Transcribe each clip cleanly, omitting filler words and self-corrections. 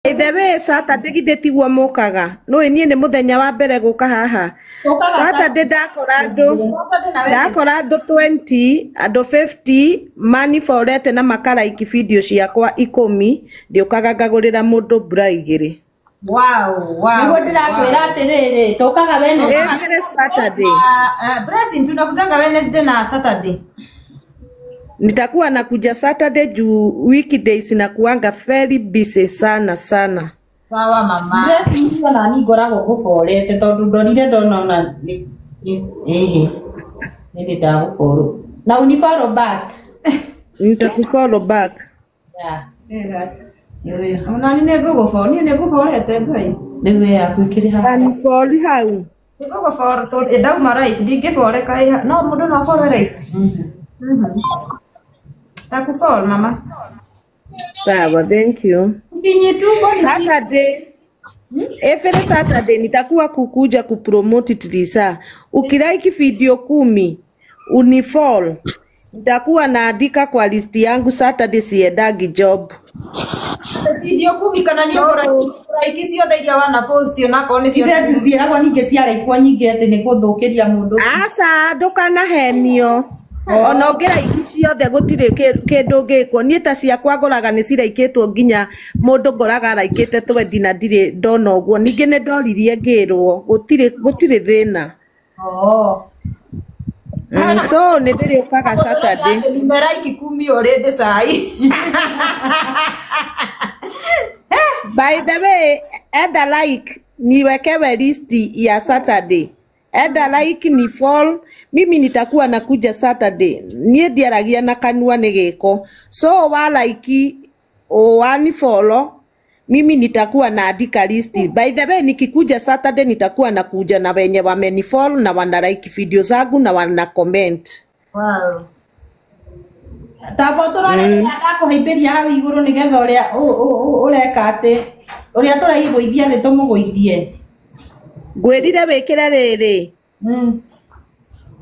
The way Saturday githĩ tiguo mũkaga nũĩ niĩ nĩ mũthenya wa mbere gũka haha. Saturday ndakora andũ ndakora andũ 20 andũ 50 maniborete na makaraiki video ciakwa 10 ndiũkaga ngagũrĩra mũndũ mbura 2. Wow, wow. Niguo ndĩrakwĩra atĩrĩrĩ tũkaga Wednesday. Every Saturday. Blessing tunakuzanga Wednesday na Saturday. Nitakuwa nakuja Saturday juu weekdays nakuanga very busy sana sana. Sawa mama. Blessing na ni ngoragwo ngũborete tondũ ndorire ndona ona ĩhĩ nĩ ndagũborwo. Na unifollow back. Nitakufollow back. Yeah. Ona ni nĩngũgũfollow, niĩ nĩngũborete Ngai. Rĩu we yaku ĩkĩrĩ haha. Unfollow hau. Nĩngũgũfollow tondũ ndauma live ndingĩboreka no mũndũ no afollow live. Takufollow mama. Sawa, thank you. Saturday. Every Saturday nitakuwa kukuja kupromote Trisa. Ukilike video 10 unifollow. Nitakuwa naandika kwa list yangu Saturday siendagi job. Video 10 kana ni ũraiki ciothe iria wana post onakorwo nĩ ciothe cithiĩragwo ningĩ ciaraikwo nyingĩ atĩ nĩ gũthũkĩria mũndũ. Aca ndũkanahenio. Ona ũngĩraiki ciothe gũtirĩ kĩndũ ũngĩkwo. Niĩ ta ciakwa ngoraga nĩ ciraikĩtwo nginya mũndũ ngoraga araikĩte 20 na ndirĩ ndona ũguo. Ningĩ nĩ ndoririe ngĩrwo gũtirĩ thĩna. So nĩ ndĩrĩũkaga Saturday. Nimeraiki 10 already sai. By the way, enda like niwekewe list ya Saturday. Enda like ni fall. Mimi nitakuwa nakuja Saturday. Niĩ ndiaragia na kanua nĩ gĩko. So wa like wani follow mimi nitakuwa naandika list. By the way, nikikuja Saturday nitakuwa nakuja na wenye wamenifollow na wana like video zangu na wana comment. Wow. Tabo tũrore ndakũhĩmbĩria hau igũrũ nĩgetha ũrĩa ũreka atĩ ũrĩa tũraigũithia thĩ tũmũgũithie. Ngwĩrire wĩkĩre rĩrĩ.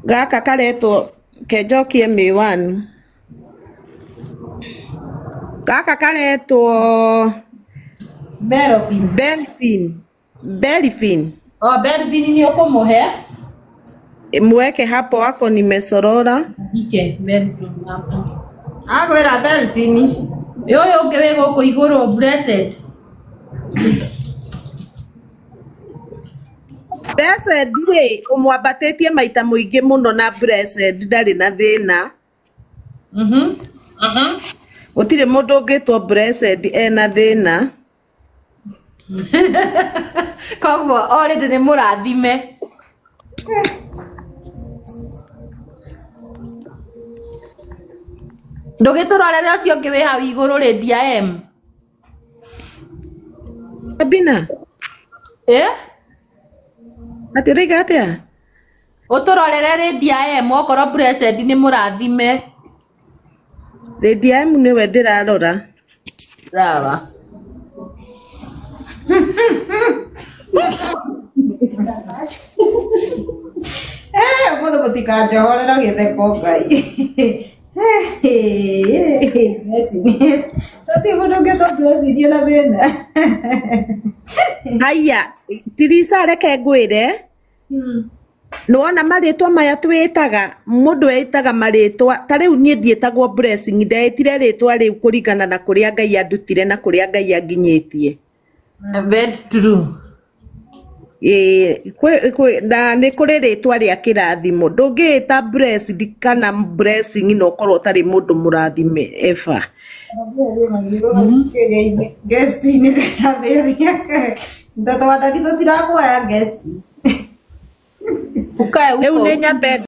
Gaka karetwo kenjokie miwani. Gaka karetwo Belfin. Belfin. Belfin. Oh, Belfin ni ũkũmũhe? Mweke hapo wako nimesorora. Ike Belfin hapo. Agwĩra Belfin. Ũyũ ũngĩ wĩ gũkũ igũrũ Blessed. Blessed rĩ ũmwambatĩtie maita mũingĩ mũno na Blessed ndarĩ na thĩna. Gũtirĩ mũndũ ũngĩtwo Blessed ena thĩna. Koguo already nĩ mũrathime. Ndũgĩtũrorere ũcio ũngĩ wĩ hau igũrũ rĩ DM. Sabina. Eh? Atĩ ũraiga atĩa? Ũtũrorere rĩ DM okorwo Blessed nĩ mũrathime. Lady M nĩwe ndĩrarora. Sawa. Mũthũ mũtikanjohorera gĩtheko Ngai. Blessing. Tũtirĩ mũndũ ũngĩtwo Blessing ena thĩna. Haya, Tirisa reke ngwĩre. Nĩwona marĩtwa maya twĩtaga mũndũ eĩtaga marĩtwa ta rĩu niĩ ndiĩtagwo Blessing ndeĩtire rĩtwa rĩu kũringana na kũrĩa Ngai andutire na kũrĩa Ngai anginyĩtie. Very true. Na nĩ kũrĩ rĩtwa rĩa kĩrathimo ndũngĩĩta Blessed kana Blessing na ũkorwo ũtarĩ mũndũ mũrathime Eva. Guest nĩ ndĩrathĩria. Mtoto wa daddy tũtirakuoya guest. Ukae Rĩu huko. nĩ nyambe